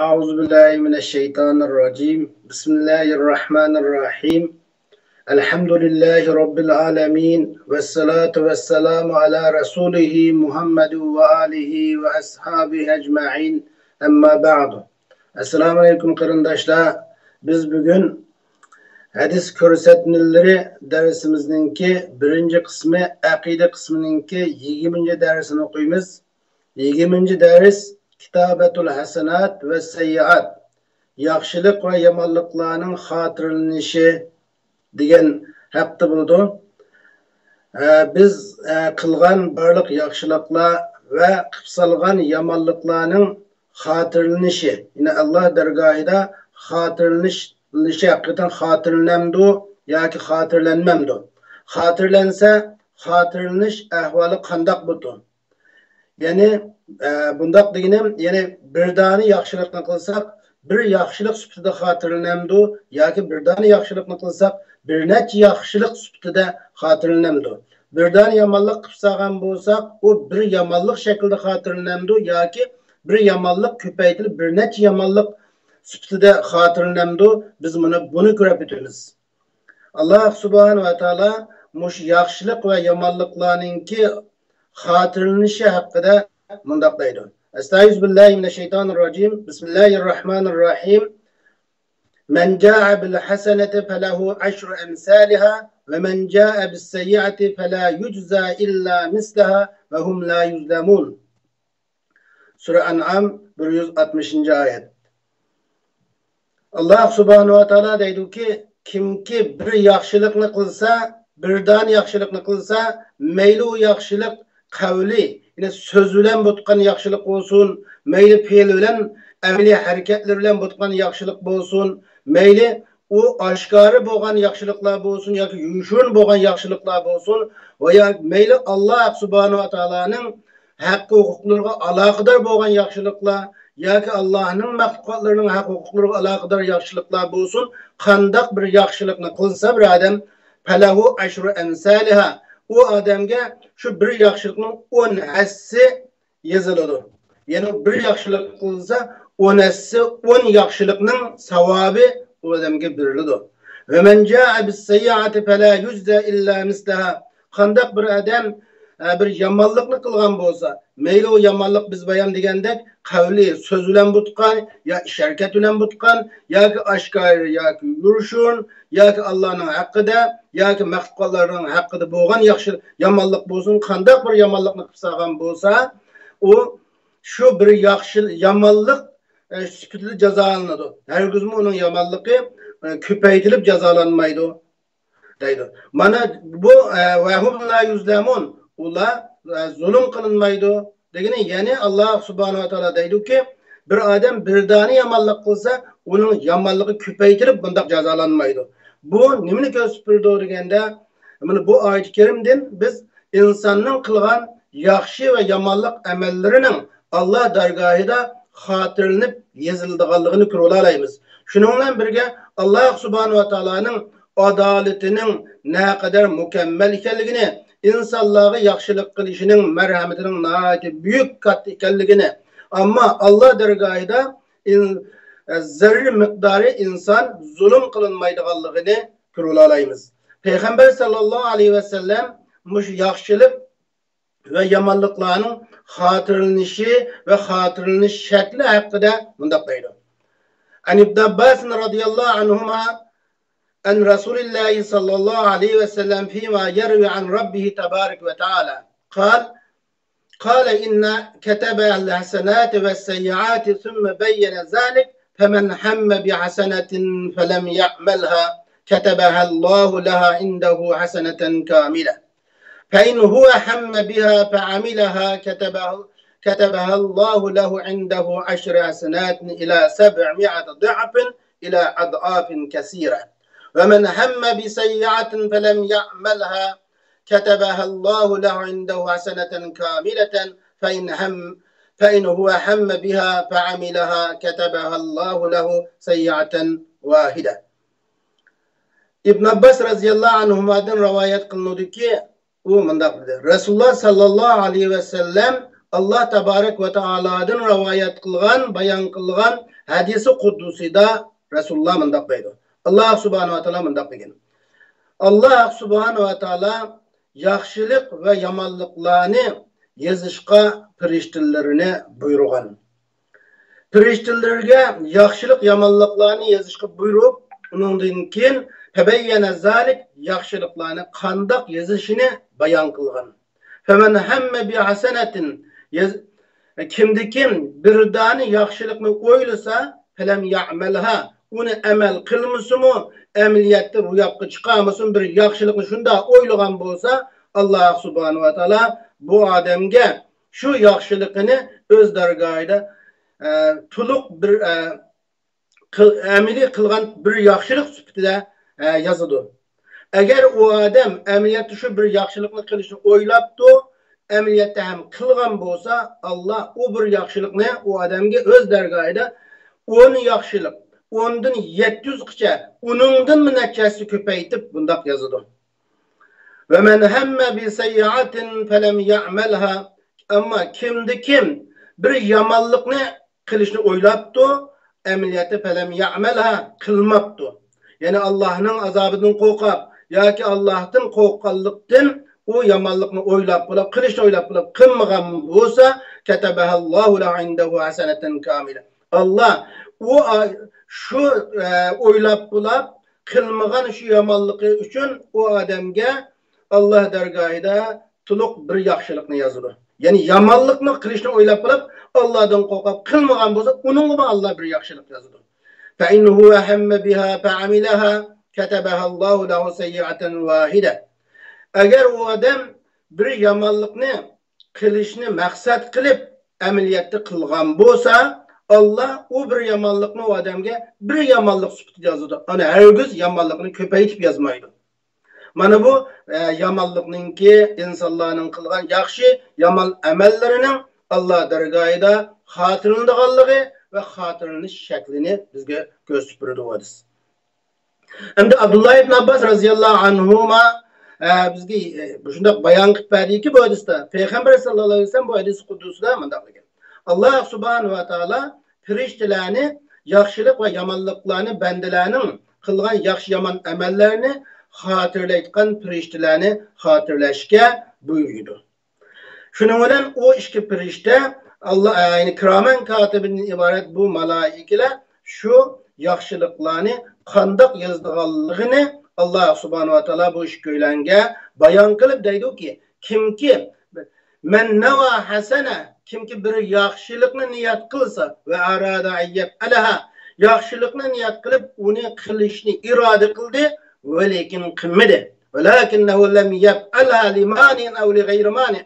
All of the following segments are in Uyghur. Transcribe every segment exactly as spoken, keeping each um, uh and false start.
أعوذ بالله من الشيطان الرجيم. بسم الله الرحمن الرحيم. الحمد لله رب العالمين. والصلاة والسلام على رسوله محمد وآله وأصحابه أجمعين. أما بعد. ئەسسالامۇ ئەلەيكۇم، قېرىنداشلار. بىز بۈگۈن ھەدىس كۆرسەتمىلىرى دەرسىمىزنىڭكى بىرىنچى قىسمى، ئەقىدە قىسمىنىڭكى يىگىرمىنچى دەرسىنى ئوقۇيمىز. يىگىرمىنچى دەرس، كىتابەتۇل ھەسەنات ۋە سەييىئات، ياخشىلىق ۋە يامانلىقلارنىڭ خاتىرىلىنىشى دېگەن ھەقتە بولىدۇ. ئە، بىز، ئە، قىلغان بارلىق ياخشىلىقلار ۋە قىلىپ سالغان يامانلىقلارنىڭ خاتىرىلىنىشى، يەنى ئاللا دەرگاھىدا خاتىرىلىنىش، ھەقىقەتەن خاتىرىلىنەمدۇ ياكى خاتىرىلەنمەمدۇ؟ خاتىرىلەنسە، خاتىرىلىنىش ئەھۋالى قانداق بولىدۇ؟ يەنى، ئە، بۇنداق دېگىنىم، يەنى بىر دانە ياخشىلىقنى قىلساق، بىر ياخشىلىق سۈپىتىدە خاتىرىلىنەمدۇ ياكى بىر دانە ياخشىلىقنى قىلساق، بىر نەچچە ياخشىلىق سۈپىتىدە خاتىرىلىنەمدۇ؟ بىر دانە يامانلىق قىلىپ سالغان بولساق، ئۇ بىر يامانلىق شەكلىدە خاتىرىلىنەمدۇ ياكى بىر يامانلىق كۆپەيتىلىپ، بىر نەچچە يامانلىق سۈپىتىدە خاتىرىلىنەمدۇ؟ بىز مۇنى، بۇنى كۆرۈپ ئۆتىمىز. ئاللا سۇبھانەھۇ ۋە تائالا مۇشۇ ياخشىلىق ۋە يامانلىقلارنىڭكى خاتىرىلىنىشى ھەققىدە مۇنداق دەيدۇ. أستعيذ بالله من الشيطان الرجيم. بسم الله الرحمن الرحيم. من جاء بالحسنة فله عشر أمثالها ومن جاء بالسيئة فلا يجزى إلا مثلها وهم لا يظلمون. سۈرە ئەنئام، بىر يۈز ئاتمىشىنچى ئايەت. ئاللا سۇبھانەھۇ ۋە تائالا دەيدۇكى، كىمكى بىر ياخشىلىقنى قىلسا، بىر دانە ياخشىلىقنى قىلسا، مەيلى ئۇ ياخشىلىق قەۋلى، يەنى سۆز بىلەن بولۇتقان ياخشىلىق بولسۇن، مەيلى پېئىل بىلەن ئەمەلىي ھەرىكەتلىرى بىلەن بولۇتقان ياخشىلىق بولسۇن، مەيلى ئۇ ئاشكارا بولغان ياخشىلىقلار بولسۇن ياكى يوشۇرۇن بولغان ياخشىلىقلار بولسۇن، ۋە يا مەيلى ئاللا سۇبھانەھۇ ۋە تائالانىڭ ھەق ھوقۇقلىرىغا ئالاقىدار بولغان ياخشىلىقلار ياكى ئاللانىڭ مەخلۇقاتلىرىنىڭ ھەق ھوقۇقلىرىغا ئالاقىدار ياخشىلىقلار بولسۇن، قانداق بىر ياخشىلىقنى قىلسا بىر ئادەم، فله عشر أمثالها، ئۇ ئادەمگە شۇ بىر ياخشىلىقنىڭ ئون ھەسسىسى يېزىلىدۇ. يەنى بىر ياخشىلىق قىلسا، ئون ھەسسە، ئون ياخشىلىقنىڭ ساۋابى ئۇ ئادەمگە بېرىلىدۇ. ومن جاء بالسيئة فلا يجزى إلا مثلها. قانداق بىر ئادەم، ئە، بىر يامانلىقنى قىلغان بولسا، مەيلى ئۇ يامانلىق بىز بايام دېگەندەك قەۋلى، سۆز بىلەن بولۇتقان، يا ئىش ھەرىكەت بىلەن بولۇتقان، ياكى ئاشكارا، ياكى يوشۇرۇن، ياكى ئاللانىڭ ھەققىدە، ياكى مەخلۇقاتلارنىڭ ھەققىدە بولغان ياخشى، يامانلىق بولسۇن، قانداق بىر يامانلىقنى قىلىپ سالغان بولسا، ئۇ شۇ بىر ياخشى، يامانلىق، ئە، سۈپىتىدە جازالىنىدۇ. ھەرگىزمۇ ئۇنىڭ يامانلىقى، ئە، كۆپەيتىلىپ جازالانمايدۇ، دەيدۇ. مانا بۇ، ئە، وهم لا يظلمون، ئۇلار، ئە، زۇلۇم قىلىنمايدۇ دېگىنى، يەنى ئاللا سۇبھانەھۇ ۋە تائالا دەيدۇكى، بىر ئادەم بىر دانە يامانلىق قىلسا، ئۇنىڭ يامانلىقى كۆپەيتىلىپ بۇنداق جازالانمايدۇ. بۇ نېمىنى كۆرسىتىپ بېرىدۇ دېگەندە، مانا بۇ ئايەت كەرىمدىن بىز ئىنساننىڭ قىلغان ياخشى ۋە يامانلىق ئەمەللىرىنىڭ ئاللا دەرگاھىدا خاتىرىلىنىپ يېزىلىدىغانلىقىنى كۆرۈۋالالايمىز. شۇنىڭ بىلەن بىرگە، ئاللا سۇبھانەھۇ ۋە تائالانىڭ ئادالىتىنىڭ نەقەدەر مۇكەممەل ئىكەنلىكىنى، ئىنسانلارغا ياخشىلىق قىلىشىنىڭ، مەرھەمىتىنىڭ ناھايىتى بۈيۈك، كاتتا ئىكەنلىكىنى، ئەمما ئاللا دەرگاھىدا ئىن-، زەررە مىقدارى ئىنسان زۇلۇم قىلىنمايدىغانلىقىنى كۆرۈۋالالايمىز. پەيغەمبەر ساللاللاھۇ ئەلەيھى ۋەسەللەم مۇشۇ ياخشىلىق ۋە يامانلىقلارنىڭ خاتىرىلىنىشى ۋە خاتىرىلىنىش شەكلى ھەققىدە مۇنداق دەيدۇ. عن ابن عباس رضي الله عنهما عن رسول الله صلى الله عليه وسلم فيما يروي عن ربه تبارك وتعالى قال، قال إن كتب الحسنات والسيئات ثم بين ذلك، فمن هم بحسنة فلم يعملها كتبها الله لها عنده حسنة كاملة، فإن هو هم بها فعملها كتبه، كتبها الله له عنده عشر حسنات إلى سبعمائة ضعف إلى أضعاف كثيرة، ومن هم بسيئة فلم يعملها كتبها الله له عنده حسنة كاملة، فإن هم، فإن هو هم بها فعملها كتبها الله له سيئة واحدة. ئىبن ئابباس رەزىياللاھۇ ئەنھۇمادىن رىۋايەت قىلىنىدۇكى، ئۇ مۇنداق دېدى، رەسۇلۇللاھ ساللاللاھۇ ئەلەيھى ۋەسەللەم ئاللا تابارەك ۋە تائالادىن رىۋايەت قىلغان، بايان قىلغان ھەدىسى قۇددۇسىدا رەسۇلۇللا مۇنداق دەيدۇ. ئاللا سۇبھانەھۇ ۋە تائالا مۇنداق دېگەن. ئاللا سۇبھانەھۇ ۋە تائالا ياخشىلىق ۋە يامانلىقلارنى يېزىشقا پىرىشتىلىرىنى بۇيرۇغان. پىرىشتىلىرىگە ياخشىلىق، يامانلىقلارنى يېزىشقا بۇيرۇپ، ئۇنىڭدىن كېيىن فەبەييەنە زالىك، ياخشىلىقلارنى قانداق يېزىشىنى بايان قىلغان. فەمەن ھەممە بىھەسەنەتىن، يېز-، كىمدىكىم بىر دانە ياخشىلىقنى ئويلىسا، فەلەم يەئمەلھا، ئۇنى ئەمەل قىلمىسىمۇ، ئەمەلىيەتتە روياپقا چىقارمىسىمۇ، بىر ياخشىلىقنى شۇنداق ئويلىغان بولسا، ئاللا سۇبھانەھۇ ۋە تائالا بۇ ئادەمگە شۇ ياخشىلىقىنى ئۆز دەرگاھىدا، ئە، تولۇق بىر، ئە، قىل-، ئەمەلىي قىلغان بىر ياخشىلىق سۈپىتىدە، ئە، يازىدۇ. ئەگەر ئۇ ئادەم ئەمەلىيەتتە شۇ بىر ياخشىلىقنى قىلىشنى ئويلاپتۇ، ئەمەلىيەتتە ھەم قىلغان بولسا، ئاللا ئۇ بىر ياخشىلىقنى ئۇ ئادەمگە ئۆز دەرگاھىدا ئون ياخشىلىق، ئوندىن يەتتە يۈزگىچە، ئۇنىڭدىنمۇ نەچچە ھەسسە كۆپەيتىپ بۇنداق يازىدۇ. ۋەمەن ھەممە بىسەييئەتىن فەلەم يەئمەلھا. ئەمما كىمدە كىم بىر يامانلىقنى قىلىشنى ئويلاپتۇ، ئەمەلىيەتتە فەلەم يەئمەلھا، قىلماپتۇ. يەنى ئاللاھنىڭ ئازابىدىن قورقۇپ ياكى ئاللاھتىن قورققانلىقتىن ئۇ يامانلىقنى ئويلاپ بولۇپ، قىلىشنى ئويلاپ بولۇپ قىلمىغان بولسا، كەتەبەھەللاھۇ لەھۇ ئىندەھۇ ھەسەنەتەن كامىلە. ئاللا ئۇ ئا-، شۇ، ئە، ئويلاپ بولۇپ قىلمىغان شۇ يامانلىقى ئۈچۈن ئۇ ئادەمگە ئاللا دەرگاھىدا تولۇق بىر ياخشىلىقنى يازىدۇ. يەنى يامانلىقنى قىلىشنى ئويلاپ قېلىپ، ئاللادىن قورقۇپ قىلمىغان بولسا، ئۇنىڭغىمۇ ئاللا بىر ياخشىلىق يازىدۇ. فَإِنْ هُوَ هَمَّ بِهَا فَعَمِلَهَا كَتَبَهَا اللَّهُ لَهُ سَيِّئَةً وَاحِدَةً. ئەگەر ئۇ ئادەم بىر يامانلىقنى قىلىشنى مەقسەت قىلىپ، ئەمەلىيەتتە قىلغان بولسا، ئاللا ئۇ بىر يامانلىقنى ئۇ ئادەمگە بىر يامانلىق سۈپىتىدە يازىدۇ. ئۇنى ھەرگىز يامانلىقنى كۆپەيتىپ يازمايدۇ. مانا بۇ، ئە، يامانلىقنىڭكى ئىنسانلارنىڭ قىلغان ياخشى، يامان ئەمەللىرىنىڭ ئاللا دەرگاھىدا خاتىرىلىنىدىغانلىقى ۋە خاتىرىلىنىش شەكلىنى بىزگە كۆرسىتىپ بېرىدۇ بۇ ھەدىس. ئەمدى ئابدۇللا ئىبن ئابباس رەزىياللاھۇ ئەنھۇما، ئە، بىزگە، ئە، شۇنداق بايان قىلىپ بەردىكى، بۇ ھەدىستە پەيغەمبەر ساللاللاھۇ ئەلەيھى ۋەسەللەم بۇ ھەدىس قۇددۇسىدا مۇنداق دېگەن: ئاللا سۇبھانەھۇ ۋە تائالا پىرىشتىلەرنى ياخشىلىق ۋە يامانلىقلارنى، بەندىلەرنىڭ قىلغان ياخشى يامان ئەمەللەرنى خاتىرىلەيدىغان پىرىشتىلەرنى خاتىرىلەشكە بۇيرۇيدۇ. شۇنىڭ بىلەن ئۇ ئىككى پىرىشتە، ئاللا، يەنى كىرامەن كاتىبىندىن ئىبارەت بۇ مالائىكىلەر شۇ ياخشىلىقلارنى قانداق يازىدىغانلىقىنى ئاللا سۇبھانەھۇ ۋە تائالا بۇ ئىككىيلەنگە بايان قىلىپ دەيدۇكى، كىمكى مەن نەۋا ھەسەنە، كىمكى بىر ياخشىلىقنى نىيەت قىلسا، ۋە ئارادە ئەن يەپئەلەھا، ياخشىلىقنى نىيەت قىلىپ ئۇنى قىلىشنى ئىرادە قىلدى، ۋە لېكىن قىلمىدى. ۋەلەكىننەھۇ لەم يەپئەلھا لىمانىئىن ئەۋ لىغەيرى مانىئ.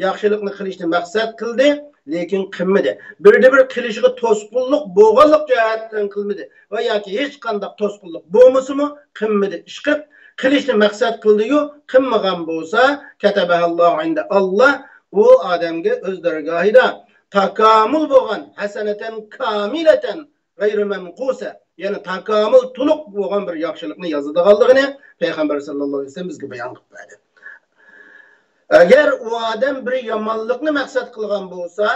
ياخشىلىقنى قىلىشنى مەقسەت قىلدى، لېكىن قىلمىدى. بىردە بىر قىلىشىغا توسقۇنلۇق بولغانلىق جەھەتتىن قىلمىدى ۋە ياكى ھېچقانداق توسقۇنلۇق بولمىسىمۇ قىلمىدى. ئىشقىلىپ قىلىشنى مەقسەت قىلدىيۇ، قىلمىغان بولسا، كەتەبەھەللاھۇ ئىندە، ئاللا ئۇ ئادەمگە ئۆز دەرگاھىدا تاكامۇل بولغان، ھەسەنەتەن كامىلەتەن غەيرى مەنقۇسە، يەنى تاكامۇل، تولۇق بولغان بىر ياخشىلىقنى يازىدىغانلىقىنى پەيغەمبەر ساللاللاھۇ ئەلەيھى ۋەسەللەم بىزگە بايان قىلىپ بەردى. ئەگەر ئۇ ئادەم بىر يامانلىقنى مەقسەت قىلغان بولسا،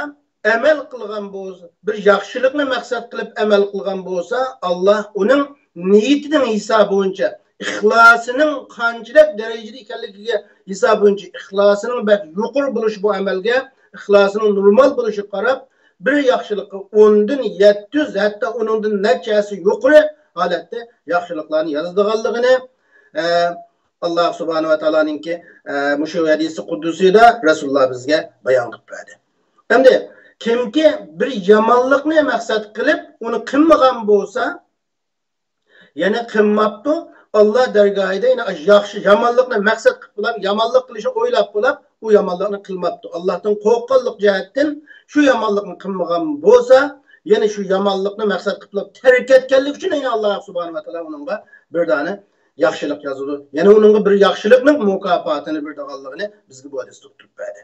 ئەمەل قىلغان بولسا، بىر ياخشىلىقنى مەقسەت قىلىپ ئەمەل قىلغان بولسا، ئاللا ئۇنىڭ نىيىتىنىڭ ھېسابى بويىچە، ئىخلاسىنىڭ قانچىلىك دەرىجىدە ئىكەنلىكىگە ھېسابى بويىچە، ئىخلاسىنىڭ بەك يۇقىرى بولۇشى بۇ ئەمەلگە، ئىخلاسىنىڭ نورمال بولۇشىغا قاراپ، بىر ياخشىلىققا ئوندىن يەتتە يۈز، ھەتتا ئۇنىڭدىن نەچچە ھەسسە يۇقىرى ھالەتتە ياخشىلىقلارنى يازىدىغانلىقىنى، ئە، ئاللا سۇبھانەھۇ ۋە تائالانىڭكى، ئە، مۇشۇ ھەدىسى قۇددۇسىدا رەسۇلۇللا بىزگە بايان قىلىپ بەردى. ئەمدى كىمكى بىر يامانلىقنى مەقسەت قىلىپ ئۇنى قىلمىغان بولسا، يەنى قىلماپتۇ، ئاللا دەرگاھىدا يەنە ياخشى، يامانلىقنى مەقسەت قىلىپ بولۇپ، يامانلىق قىلىشنى ئويلاپ بولۇپ، ئۇ يامانلىقنى قىلماپتۇ. ئاللاھتىن قورققانلىق جەھەتتىن شۇ يامانلىقنى قىلمىغان بولسا، يەنى شۇ يامانلىقنى مەقسەت قىلىپ بولۇپ تەرك ئەتكەنلىكى ئۈچۈن يەنە ئاللا سۇبھانەھۇ ۋە تائالا ئۇنىڭغا بىر دانە ياخشىلىق يازىدۇ. يەنى ئۇنىڭغا بىر ياخشىلىقنىڭ مۇكاپاتىنى بېرىدىغانلىقىنى بىزگە بۇ ھەدىستە ئۇقتۇرۇپ بەردى.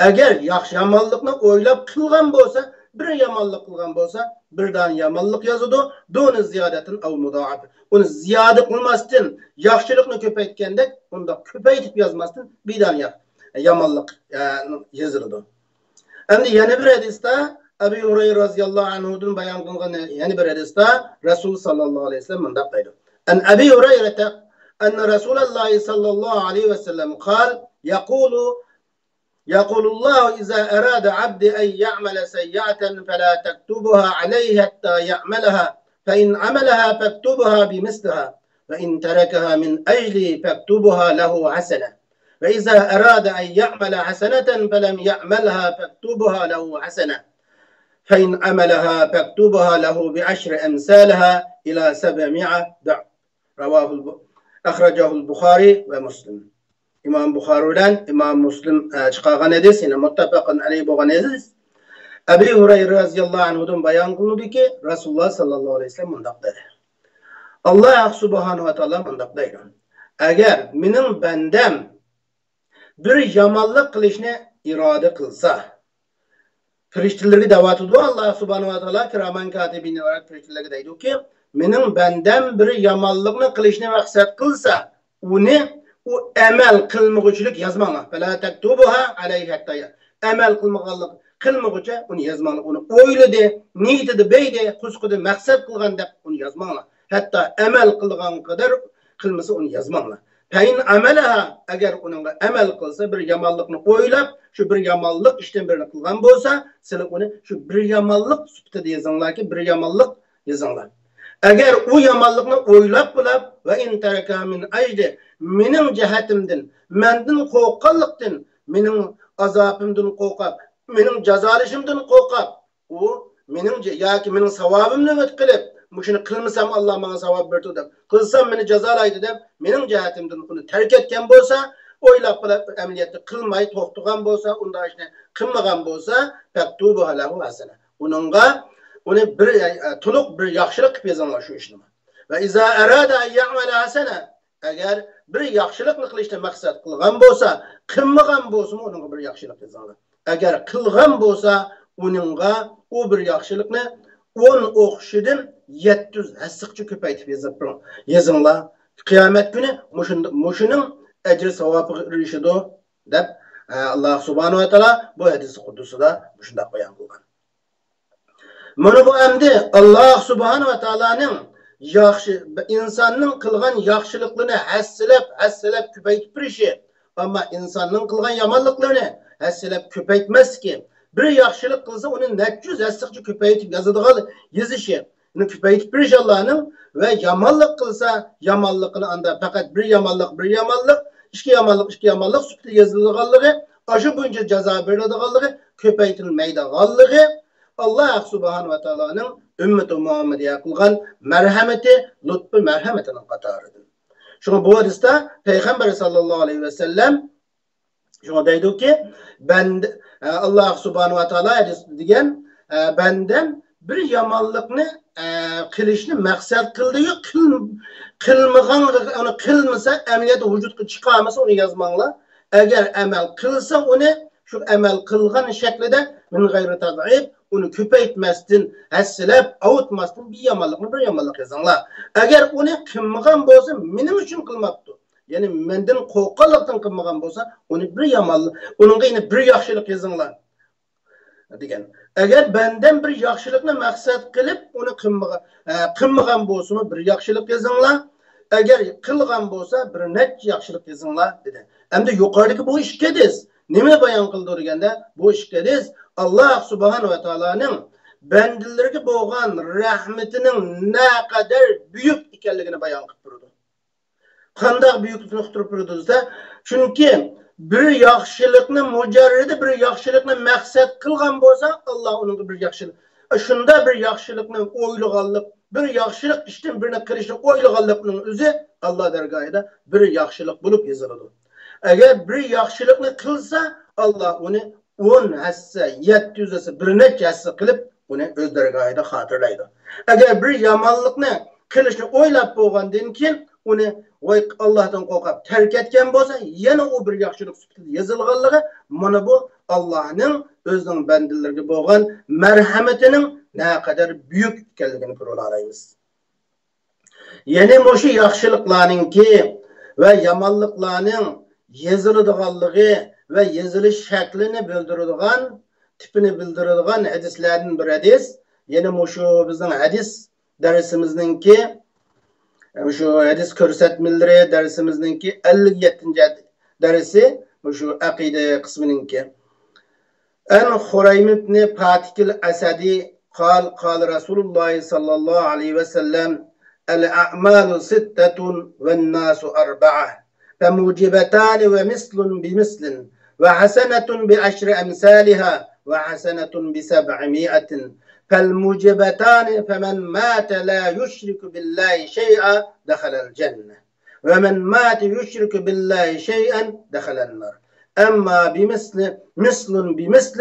ئەگەر ياخشى يامانلىقنى ئويلاپ قىلغان بولسا، بىر يامانلىق قىلغان بولسا، بىر دانە يامانلىق يازىدۇ. دۇنە زىيادەتىن ئەۋ مۇدائەپە. ئۇنى زىيادە قىلماستىن، ياخشىلىقنى كۆپەيتكەندەك، ئۇنداق كۆپەيتىپ يازماستىن، بىر دانە يا-، يامانلىق، ئە، يېزىلىدۇ. ئەمدى يەنە بىر ھەدىستە، ئەبى ھۇرەيرە رەزىياللاھۇ ئەنھۇدىن بايان قىلغان يەنە بىر ھەدىستە رەسۇل ساللاللاھۇ ئەلەيھى ۋەسەللەم مۇنداق دەيدۇ. عن أبي هريرة أن رسول الله صلى الله عليه وسلم قال، يقول، يقول الله: إذا أراد عبدي أن يعمل سيئة فلا تكتبها عليه حتى يعملها، فإن عملها فاكتبها بمثلها، وإن تركها من أجلي فاكتبها له حسنة، وإذا أراد أن يعمل حسنة فلم يعملها فاكتبها له حسنة، فإن عملها فاكتبها له بعشر أمثالها إلى سبعمائة ضعف. رواه الب-، أخرجه البخاري ومسلم. ئىمام بۇخارى بىلەن ئىمام مۇسلىم، ئە، چىقارغان ھەدىس، يەنى مۇتتەپەقۇن ئەلەيھ بولغان ھەدىس. ئەبى ھۇرەيرە رەزىياللاھۇ ئەنھۇدىن بايان قىلىنىدۇكى، رەسۇلۇللاھ ساللاللاھۇ ئەلەيھى ۋەسەللەم مۇنداق دېدى. ئاللاھ سۇبھانەھۇ ۋە تائالا مۇنداق دەيدۇ. ئەگەر مېنىڭ بەندەم بىر يامانلىق قىلىشنى ئىرادە قىلسا، پەرىشتىلەرگە دەۋاتىدۇ ئاللاھ سۇبھانەھۇ ۋە تائالا، كىرامەن كاتىبىن ئىبارەت پەرىشتىلەرگە دەيدۇكى، مېنىڭ بەندەم بىر يامانلىقنى قىلىشنى مەقسەت قىلسا، ئۇنى ئۇ ئەمەل قىلمىغۇچىلىك يازماڭلار. فلا تكتبوها عليه حتى، ئەمەل قىلمىغانلىق، قىلمىغۇچە ئۇنى يازماڭلار. ئۇنى ئويلىدى، نىيىتىدە بەيدى، قۇسقىدى مەقسەت قىلغان دەپ ئۇنى يازماڭلار. ھەتتا ئەمەل قىلغان قەدەر قىلمىسا ئۇنى يازماڭلار. فإن عملها، ئەگەر ئۇنىڭغا ئەمەل قىلسا، بىر يامانلىقنى ئويلاپ، شۇ بىر يامانلىق ئىشتىن بىرنى قىلغان بولسا، سىلەر ئۇنى شۇ بىر يامانلىق سۈپىتىدە يېزىڭلاركى، بىر يامانلىق يېزىڭلار. ئەگەر ئۇ يامانلىقنى ئويلاپ بولاپ، وإن تركها من أجلي، مېنىڭ جەھەتىمدىن، مەندىن قورققانلىقتىن، مېنىڭ ئازابىمدىن قورقۇپ، مېنىڭ جازالىشىمدىن قورقۇپ، ئۇ مېنىڭ جە-، ياكى مېنىڭ ساۋابىمنى ئۈمىد قىلىپ، مۇشۇنى قىلمىسام ئاللا ماڭا ساۋاب بېرىدۇ دەپ، قىلسام مېنى جازالايدۇ دەپ، مېنىڭ جەھەتىمدىن ئۇنى تەرك ئەتكەن بولسا، ئويلاپ قىلىپ ئەمەلىيەتتە قىلماي توختىغان بولسا، ئۇنداق ئىشنى قىلمىغان بولسا، فاكتبوها له حسنة. ئۇنىڭغا، ئۇنى بىر، ئە، تولۇق بىر ياخشىلىق قىلىپ يېزىڭلار شۇ ئىشنى. وإذا أراد أن يعمل حسنة، ئەگەر بىر ياخشىلىقنى قىلىشنى مەقسەت قىلغان بولسا، قىلمىغان بولسىمۇ ئۇنىڭغا بىر ياخشىلىق يېزىڭلار. ئەگەر قىلغان بولسا، ئۇنىڭغا ئۇ بىر ياخشىلىقنى ئون ئوخشىدىن يەتتە يۈز ھەسسىگىچە كۆپەيتىپ يېزىپ بېرىڭ، يېزىڭلار. قىيامەت كۈنى مۇشۇندا-، مۇشۇنىڭ ئەجرى ساۋابىغا ئېرىشىدۇ، دەپ، ئە، ئاللا سۇبھانەھۇ ۋە تائالا بۇ ھەدىسى قۇددۇسىدا مۇشۇنداق بايان قىلغان. مانا بۇ ئەمدى ئاللا سۇبھانەھۇ ۋە تائالانىڭ ياخشى، ئىنساننىڭ قىلغان ياخشىلىقلىرىنى ھەسسىلەپ، ھەسسىلەپ كۆپەيتىپ بېرىشى، ئەمما ئىنساننىڭ قىلغان يامانلىقلىرىنى ھەسسىلەپ كۆپەيتمەسلىكى، بىر ياخشىلىق قىلسا، ئۇنى نەچچە يۈز ھەسسىگىچە كۆپەيتىپ يازىدىغان، يېزىشى، ئۇنى كۆپەيتىپ بېرىشى ئاللانىڭ، ۋە يامانلىق قىلسا، يامانلىقىنى ئاندا پەقەت بىر يامانلىق، بىر يامانلىق، ئىككى يامانلىق، ئىككى يامانلىق سۈپىتىدە يېزىلىدىغانلىقى، ئاشۇ بويىچە جازا بېرىلىدىغانلىقى، كۆپەيتىلمەيدىغانلىقى، ئاللا سۇبھانەھۇ ۋە تائالانىڭ ئۈممىتى مۇھەممەدىيەگە قىلغان مەرھەمىتى، لۇتپى، مەرھەمىتىنىڭ قاتارىدىن. شۇڭا بۇ ھەدىستە پەيغەمبەر ساللاللاھۇ ئەلەيھى ۋەسەللەم شۇڭا دەيدۇكى، بەندە، ئە، ئاللا سۇبھانەھۇ ۋە تائالا ھەدىس دېگەن، ئە، بەندەم بىر يامانلىقنى، ئە، قىلىشنى مەقسەت قىلدى-يۇ، قىل-، قىلمىغان، ئۇنى قىلمىسا، ئەمەلىيەتتە ۋۇجۇدقا چىقارمىسا، ئۇنى يازماڭلار. ئەگەر ئەمەل قىلسا، ئۇنى شۇ ئەمەل قىلغان شەكلىدە، من غير تضعيف، ئۇنى كۆپەيتمەستىن، ھەسسىلەپ، ئاۋۇتماستىن، بىر يامانلىقنى بىر يامانلىق يېزىڭلار. ئەگەر ئۇنى قىلمىغان بولسا، مېنىڭ ئۈچۈن قىلماپتۇ. يەنى مەندىن قورققانلىقتىن قىلمىغان بولسا، ئۇنى بىر يامانلىق، ئۇنىڭغا يەنە بىر ياخشىلىق يېزىڭلار، دېگەن. ئەگەر بەندەم بىر ياخشىلىقنى مەقسەت قىلىپ، ئۇنى قىلمىغا-، ئە، قىلمىغان بولسىمۇ بىر ياخشىلىق يېزىڭلار، ئەگەر قىلغان بولسا بىر نەچچە ياخشىلىق يېزىڭلار، دېدى. ئەمدى يۇقىرىدىكى بۇ ئىككى ھەدىس نېمىنى بايان قىلىدۇ دېگەندە، بۇ ئىككى ھەدىس ئاللا سۇبھانەھۇ ۋە تائالانىڭ بەندىلىرىگە بولغان رەھمىتىنىڭ نەقەدەر بۈيۈك ئىكەنلىكىنى بايان قىلىپ تۇرىدۇ. قانداق بۈيۈكلۈكنى ئۇقتۇرۇپ بېرىدۇ دېسە، چۈنكى بىر ياخشىلىقنى، مۇجەررىدى بىر ياخشىلىقنى مەقسەت قىلغان بولسا، ئاللا ئۇنىڭغا بىر ياخشىلىق، شۇنداق بىر ياخشىلىقنى ئويلىغانلىق، بىر ياخشىلىق ئىشتىن بىرنى قىلىشنى ئويلىغانلىقنىڭ ئۆزى ئاللا دەرگاھىدا بىر ياخشىلىق بولۇپ يېزىلىدۇ. ئەگەر بىر ياخشىلىقنى قىلسا، ئاللا ئۇنى ئون ھەسسە، يەتتە يۈز ھەسسە، بىر نەچچە ھەسسە قىلىپ، ئۇنى ئۆز دەرگاھىدا خاتىرىلەيدۇ. ئەگەر بىر يامانلىقنى قىلىشنى ئويلاپ بولغاندىن كېيىن، ئۇنى، ۋاي، ئاللاھتىن قورقۇپ تەرك ئەتكەن بولسا، يەنە ئۇ بىر ياخشىلىق سۈپىتىدە يېزىلغانلىقى، مانا بۇ ئاللاھنىڭ ئۆزىنىڭ بەندىلىرىگە بولغان مەرھەمىتىنىڭ نەقەدەر بۈيۈك ئىكەنلىكىنى كۆرۈۋالالايمىز. يەنى مۇشۇ ياخشىلىقلارنىڭكى ۋە يامانلىقلارنىڭ يېزىلىدىغانلىقى ۋە يېزىلىش شەكلىنى بىلدۈرىدىغان تىپىنى بىلدۈرىدىغان ھەدىسلەردىن بىر ھەدىس. يەنە مۇشۇ بىزنىڭ ھەدىس دەرسىمىزنىڭكى، مۇشۇ ھەدىس كۆرسەتمىلىرى دەرسىمىزنىڭكى ئەللىك يەتتىنچى دەرسى، مۇشۇ ئەقىدە قىسمىنىڭكى. عن خريم بن فاتك الأسدي قال: قال رسول الله صلى الله عليه وسلم: الأعمال ستة والناس أربعة، فموجبتان ومثل بمثل، وحسنة بعشر أمثالها، وحسنة بسبعمائة، فالموجبتان، فمن مات لا يشرك بالله شيئا دخل الجنة، ومن مات يشرك بالله شيئا دخل النار. أما بمثل، مثل بمثل،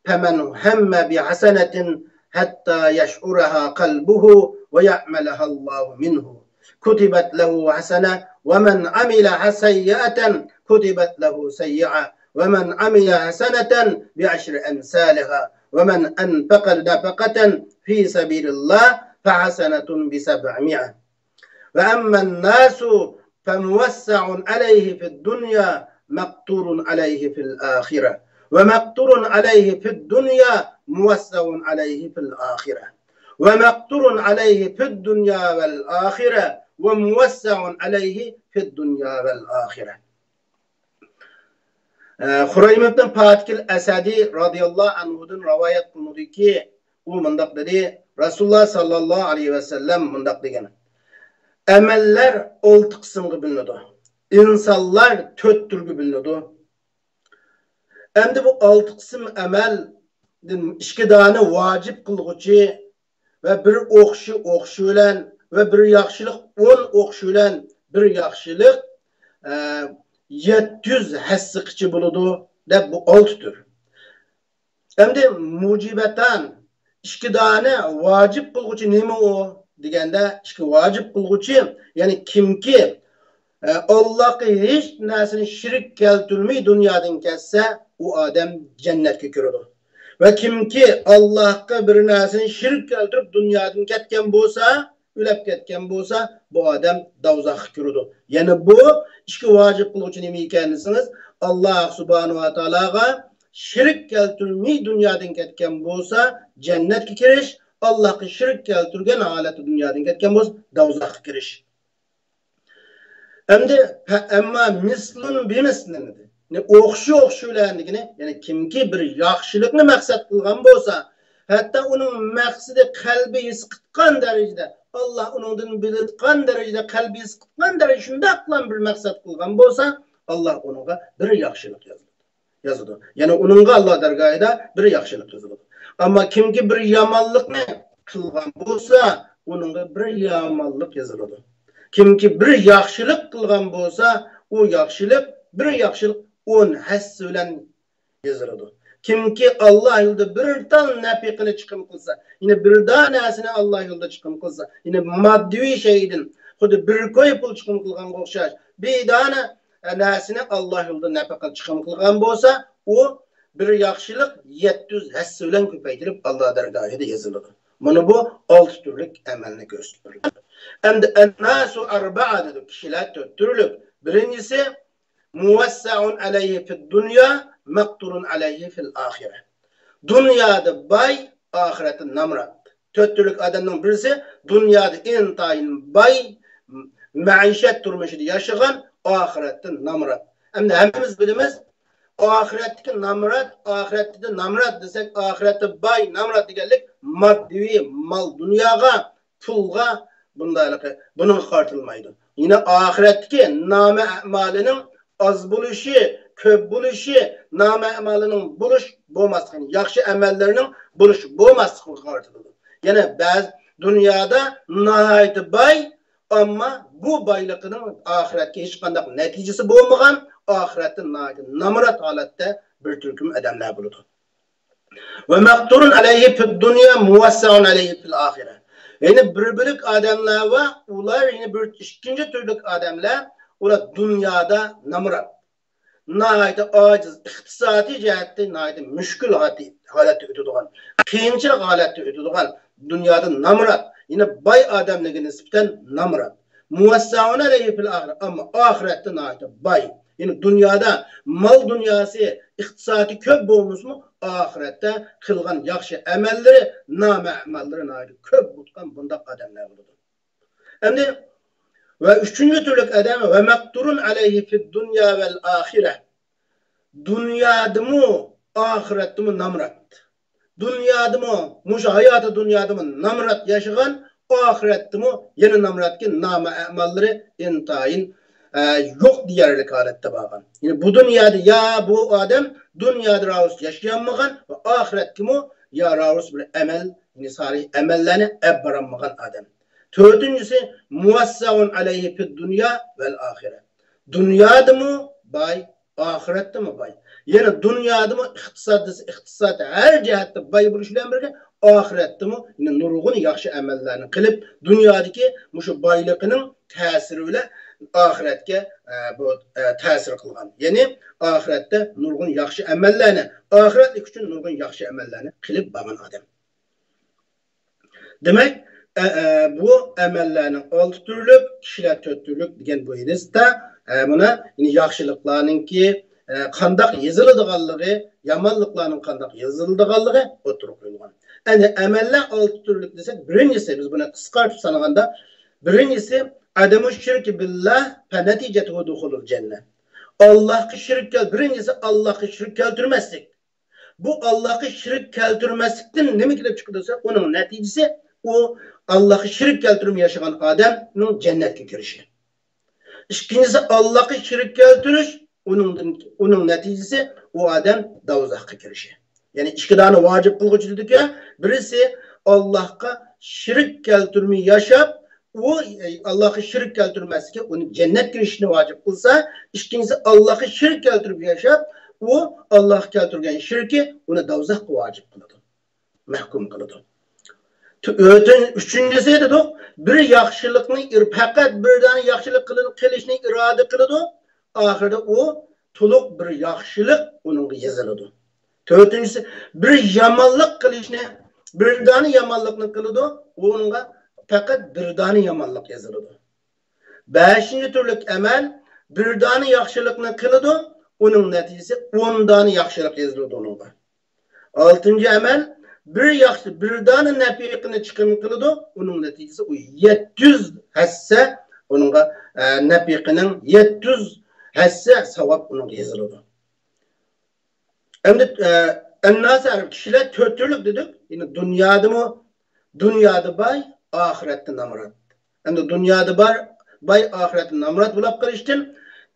فمن هم بحسنة حتى يشعرها قلبه ويأملها الله منه، كتبت له حسنة، ومن عمل سيئة كتبت له سيئة، ومن عمل حسنة بعشر أمثالها، ومن أنفق نفقة في سبيل الله فحسنة بسبعمائة. وأما الناس فموسع عليه في الدنيا مقتور عليه في الآخرة، ومقتور عليه في الدنيا موسع عليه في الآخرة، ومقتور عليه في الدنيا والآخرة، وموسع عليه في الدنيا والآخرة. ئە، خۇرەيم ئىبن پاتىكىل ئەسەدى رازىياللاھۇ ئەنھۇدىن رىۋايەت قىلىنىدۇكى، ئۇ مۇنداق دېدى، رەسۇلۇللاھ ساللاللاھۇ ئەلەيھى ۋەسەللەم مۇنداق دېگەن: ئەمەللەر ئالتە قىسىمغا بۆلۈنىدۇ. ئىنسانلار تۆت تۈرگە بۆلۈنىدۇ. ئەمدى بۇ ئالتە قىسىم ئەمەلدىن ئىككى دانە ۋاجىپ قىلغۇچى ۋە بىر ئوقۇشى ئوقۇشى بىلەن ۋە بىر ياخشىلىق ئون ئوقۇشى بىلەن بىر ياخشىلىق، ئە، يەتتە يۈز ھەسسىگىچە بولىدۇ دەپ بۇ ئالتە تۈر. ئەمدى مۇجىبەتان، ئىككى دانە ۋاجىپ قىلغۇچى نېمە ئۇ دېگەندە، ئىككى ۋاجىپ قىلغۇچى، يەنى كىمكى، ئە، ئاللاھقا ھېچ نەرسىنى شېرىك كەلتۈرمەي دۇنيادىن كەتسە، ئۇ ئادەم جەننەتكە كىرىدۇ. ۋە كىمكى ئاللاھقا بىر نەرسىنى شېرىك كەلتۈرۈپ دۇنيادىن كەتكەن بولسا، ئۆلۈپ كەتكەن بولسا، بۇ ئادەم دوزاخقا كىرىدۇ. يەنى بۇ ئىككى ۋاجىپ قىلغۇچى نېمە ئىكەن دېسىڭىز، ئاللاھ سۇبھانەھۇ ۋە تائالاغا شېرىك كەلتۈرمەي دۇنيادىن كەتكەن بولسا، جەننەتكە كىرىش، ئاللاھقا شېرىك كەلتۈرگەن ھالەتتە دۇنيادىن كەتكەن بولسا، دوزاخقا كىرىش. ئەمدى، ئەمما مىسلۇن بىمىسلىن دېدى. يەنى ئوخشى ئوخشى بىلەن دېگىنى، يەنى كىمكى بىر ياخشىلىقنى مەقسەت قىلغان بولسا، ھەتتا ئۇنىڭ مەقسىتى قەلبى ھېس قىلغان دەرىجىدە، ئاللاھ ئۇنىڭدىن بىلىدىغان دەرىجىدە، قەلبى ھېس قىلغان دەرىجىدە شۇنداقلا بىر مەقسەت قىلغان بولسا، ئاللاھ ئۇنىڭغا بىر ياخشىلىق يازىدۇ. يازىدۇ. يەنى ئۇنىڭغا ئاللاھ دەرگاھىدا بىر ياخشىلىق يازىلىدۇ. ئەمما كىمكى بىر يامانلىقنى قىلغان بولسا، ئۇنىڭغا بىر يامانلىق يازىلىدۇ. كىمكى بىر ياخشىلىق قىلغان بولسا، ئۇ ياخشىلىق، بىر ياخشىلىق ئون ھەسسە بىلەن يېزىلىدۇ. كىمكى ئاللاھ يولىدا بىر تال نەپىقىنى چىقىم قىلسا، يەنى بىر دانە نەرسىنى ئاللاھ يولىدا چىقىم قىلسا، يەنى ماددىي شەيدىن خۇددى بىر كوي پۇل چىقىم قىلغانغا ئوخشاش، بىر دانە نەرسىنى ئاللاھ يولىدا نەپىقە چىقىم قىلغان بولسا، ئۇ بىر ياخشىلىق يەتتە يۈز ھەسسە بىلەن كۆپەيتىلىپ ئاللاھ دەرگاھىدا يېزىلىدۇ. مانا بۇ ئالتە تۈرلۈك ئەمەلنى كۆرسىتىپ بېرىدۇ. ئەمدى الناس أربعة دېدۇق، كىشىلەر تۆت تۈرلۈك. بىرىنچىسى، موسع عليه في الدنيا مقتور عليه في الآخرة. دۇنيادا باي، ئاخىرەتتە نامرات. تۆت تۈرلۈك ئادەمنىڭ بىرسى دۇنيادا ئىنتايىن باي، مەئىشەت تۇرمۇشىدا ياشىغان، ئاخىرەتتە نامرات. ئەمدى ھەممىمىز بىلىمىز، ئاخىرەتتىكى نامرات، ئاخىرەتتە نامرات دېسەك، ئاخىرەتتە باي، نامرات دېگەنلىك ماددىي مال دۇنياغا، پۇلغا، بۇنداقلىقى، بۇنىڭغا قارىتىلمايدۇ. يەنە ئاخىرەتتىكى نامە ئەمالىنىڭ ئاز بولۇشى، كۆپ بولۇشى، نامە ئەمالىنىڭ بولۇش بولماسلىقى، ياخشى ئەمەللەرنىڭ بولۇش بولماسلىقىغا قارىتىلىدۇ. يەنە بەزى دۇنيادا ناھايىتى باي، ئەمما بۇ بايلىقىنىڭ ئاخىرەتكە ھېچقانداق نەتىجىسى بولمىغان، ئاخىرەتتە ناھايىتى نامرات ھالەتتە بىر تۈركۈم ئادەملەر بولىدۇ. ومقتور عليه في الدنيا موسع عليه في الآخرة. يەنى بىر بۆلەك ئادەملەر بار، ئۇلار يەنە بىر ئىككىنچى تۈرلۈك ئادەملەر، ئۇلار دۇنيادا نامرات، ناھايىتى ئاجىز، ئىقتىسادىي جەھەتتە ناھايىتى مۈشكۈل ھالەتتە ئۆتىدىغان، قىيىنچىلىق ھالەتتە ئۆتىدىغان، دۇنيادا نامرات، يەنى باي ئادەملەرگە نىسبەتەن نامرات. موسع عليه في الآخرة، ئەمما ئاخىرەتتە ناھايىتى باي. يەنى دۇنيادا مال دۇنياسى، ئىقتىسادى كۆپ بولمىسىمۇ، ئاخىرەتتە قىلغان ياخشى ئەمەللىرى، نامە ئەمەللىرى ناھايىتى كۆپ بولغان بۇنداق ئادەملەر بولىدۇ. ئەمدى ۋە ئۈچىنچى تۈرلۈك ئادەم، ۋە مەقتۇرۇن ئەلەيھى فىد دۇنيا ۋەل ئاخىرە. دۇنيادىمۇ، ئاخىرەتتىمۇ نامرات. دۇنيادىمۇ، مۇشۇ ھاياتى دۇنيادىمۇ نامرات ياشىغان، ئاخىرەتتىمۇ يەنە نامراتكەن، نامە ئەمەللىرى ئىنتايىن، ئە، يوق دېيەرلىك ھالەتتە بارغان. يەنى بۇ دۇنيادا يا بۇ ئادەم دۇنيادا راۋۇس ياشىيالمىغان ۋە ئاخىرەتكىمۇ يا راۋۇس بىر ئەمەل، يەنى سالىھ ئەمەللەرنى ئەپ بارالمىغان ئادەم. تۆتىنچىسى، مۇۋەسسەئۇن ئەلەيھى فىد دۇنيا ۋەل ئاخىرە. دۇنيادىمۇ باي، ئاخىرەتتىمۇ باي. يەنى دۇنيادىمۇ ئىقتىساد دېسە ئىقتىساد، ھەر جەھەتتە باي بولۇش بىلەن بىرگە، ئاخىرەتتىمۇ يەنە نۇرغۇن ياخشى ئەمەللەرنى قىلىپ، دۇنيادىكى مۇشۇ بايلىقىنىڭ تەسىرى بىلەن ئاخىرەتكە، ئە، بۇ، ئە، تەسىر قىلغان. يەنى ئاخىرەتتە نۇرغۇن ياخشى ئەمەللەرنى، ئاخىرەتلىك ئۈچۈن نۇرغۇن ياخشى ئەمەللەرنى قىلىپ بارغان ئادەم. دېمەك، ئە، ئە، بۇ ئەمەللەرنىڭ ئالتە تۈرلۈك، كىشىلەر تۆت تۈرلۈك دېگەن بۇ ھەدىستە، ئە، مانا، يەنى ياخشىلىقلارنىڭكى، ئە، قانداق يېزىلىدىغانلىقى، يامانلىقلارنىڭ قانداق يېزىلىدىغانلىقى ئوتتۇرىغا قويۇلغان. ئەمدى ئەمەللەر ئالتە تۈرلۈك دېسەك، بىرىنچىسى، بىز بۇنى قىسقارتىپ سانىغاندا، بىرىنچىسى، ئەدەمۇ شىركى بىللا فەنەتىجەتۇھۇ دۇخۇلۇل جەننە. ئاللاھقا شىرك كەل-، بىرىنچىسى، ئاللاھقا شىرك كەلتۈرمەسلىك. بۇ ئاللاھقا شىرك كەلتۈرمەسلىكتىن نېمە كېلىپ چىقىدۇ دېسە، ئۇنىڭ نەتىجىسى، ئۇ ئاللاھقا شىرك كەلتۈرمەي ياشىغان ئادەمنىڭ جەننەتكە كىرىشى. ئىككىنچىسى، ئاللاھقا شىرك كەلتۈرۈش، ئۇنىڭدىن، ئۇنىڭ نەتىجىسى، ئۇ ئادەم دوزاخقا كىرىشى. يەنى ئىككى دانە ۋاجىپ قىلغۇچى دېدىكى، بىرسى ئاللاھقا شىرك كەلتۈرمەي ياشاپ، ئۇ، ئاللاھقا شىرك كەلتۈرمەسلىكى ئۇنى جەننەتكە كىرىشىشنى ۋاجىپ قىلسا، ئىككىنچىسى ئاللاھقا شىرك كەلتۈرۈپ ياشاپ، ئۇ ئاللاھقا كەلتۈرگەن شىركى ئۇنى دوزاخقا ۋاجىپ قىلىدۇ، مەھكۇم قىلىدۇ. تۆتىن-، ئۈچىنچىسى دېدۇق، بىر ياخشىلىقنى ئىر-، پەقەت بىر دانە ياخشىلىق قىلىن-، قىلىشنى ئىرادە قىلىدۇ، ئاخىرىدا ئۇ تولۇق بىر ياخشىلىق ئۇنىڭغا يېزىلىدۇ. تۆتىنچىسى، بىر يامانلىق قىلىشنى، بىر دانە يامانلىقنى قىلىدۇ، ئۇنىڭغا پەقەت بىر دانە يامانلىق يېزىلىدۇ. بەشىنچى تۈرلۈك ئەمەل، بىر دانە ياخشىلىقنى قىلىدۇ، ئۇنىڭ نەتىجىسى ئون دانە ياخشىلىق يېزىلىدۇ ئۇنىڭغا. ئالتىنچى ئەمەل، بىر ياخشى، بىر دانە نەپىقىنى چىقىم قىلىدۇ، ئۇنىڭ نەتىجىسى ئۇ يەتتە يۈز ھەسسە ئۇنىڭغا، ئە، نەپىقىنىڭ يەتتە يۈز ھەسسە ساۋاب ئۇنىڭغا يېزىلىدۇ. ئەمدى، ئە، ئەنناسى ئەرەب كىشىلەر تۆت تۈرلۈك دېدۇق. يەنى دۇنيادىمۇ، دۇنيادا باي، ئاخىرەتتە نامرات. ئەمدى دۇنيادا بار، باي، ئاخىرەتتە نامرات بولۇپ قېلىشتىن،